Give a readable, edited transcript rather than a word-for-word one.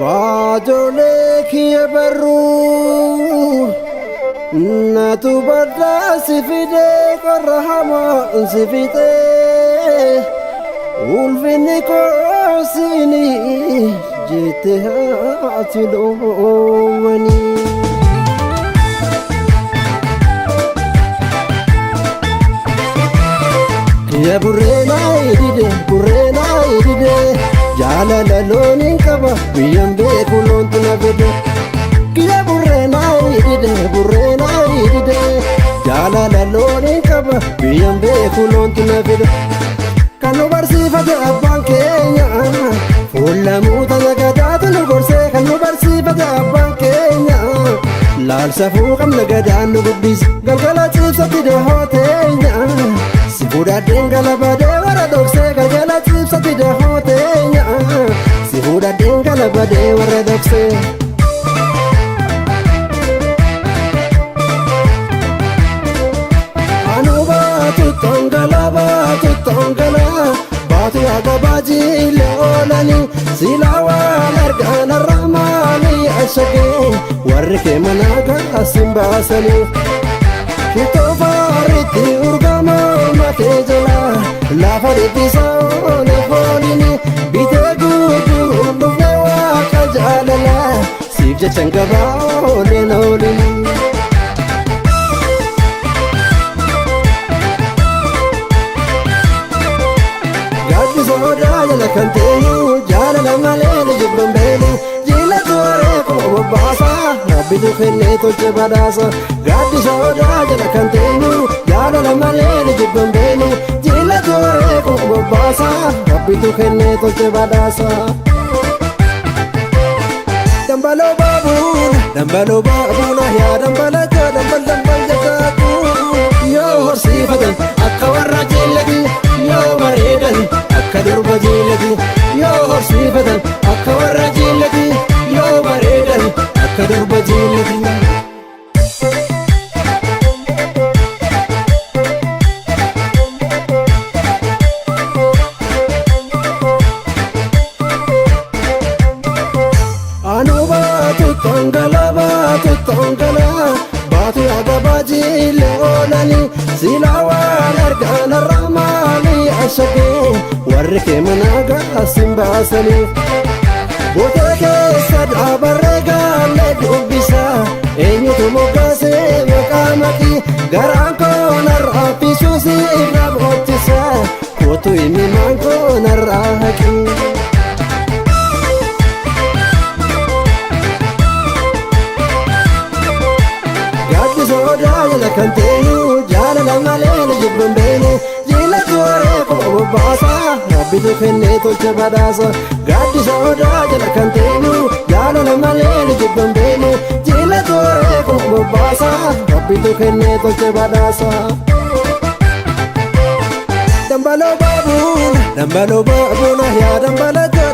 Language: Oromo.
Baajolee kiyya barruu natu baddaa si fidee qorra hamaa si fixee ulfinni koo siinii jette haati loowwanii. Kiyya burreenaa dide burreenaa dide jaalala looniin qaba biyyan beeku loontu na fide. Kiyya burreenaa dide burreenaa dide jaalala looniin qaba biyyan beeku loontu na fide. Kan nu barsiifate abbaan keenya fuula muuta nagadaatu nu gorsee kan nu barsiifate abbaan keenya. Laalsafuu qabna gadaan nu guddise galgala ciibsatti dahoo teenya. Si fuudhadheen galabadee warra dhoksee galgala ciibsatti dahoo teenya. Si fuudhadheen galabadee warra dhoksee. Anu baatu tongala baatu tongala baatu haga baajiilee oolanii silaa waan argaan arrahmaanii ashagee warri kee manaa gaasin baasanii. Shittoo faaritti urgamaa makee jala lafa dhiphisaa oole foolini bitee gurguruun dhufee waaqa jaalala siif jechan gabaa ooleen oolini. Gaaddi sodaa jala kan teenyu jaalala malee ni jibban beenu jilatu waree koo bobbaasa rabbitu kennee tolche badhaasa. Gaaddi sodaa jala kan teenyu jaalala malee ni jibban beenu jilatu waree koo bobbaasa rabbitu kennee tolche badhaasa. Dambaloo baabuuna dambaloo baabuuna yaa dambala jaa dambal dambal jataatu yoo horsiifatan akka warra jeellati yoo bareedan akka durba jeellati yoo horsiifatan akka warra jeellati yoo bareedan akka durba jeellati. Anu baatu tongala baatu tongala baatu haga baajiilee oolanii silaa waan argaan arrahmaanii ashagee warri kee manaa gaasin baasanii. Bootee keessa dhaabarree gaallee dubbisa eenyutu moggaasee maqaa maqii garaan koo narraa fisuusi irraa boochisa kootu himimaan koo narraa haqii. Gaaddi sodaa jala kan teenyu jaalala malee ni jibban beenu jilatu waree koo bobbaasa rabbitu kennee tolche badhaasa. Gaaddi sodaa jala kan teenyu jaalala malee ni jibban beenu jilatu waree koo bobbaasa rabbitu kennee tolche badhaasa. Dambaloo baabuuna dambaloo baabuuna yaa dambala jaa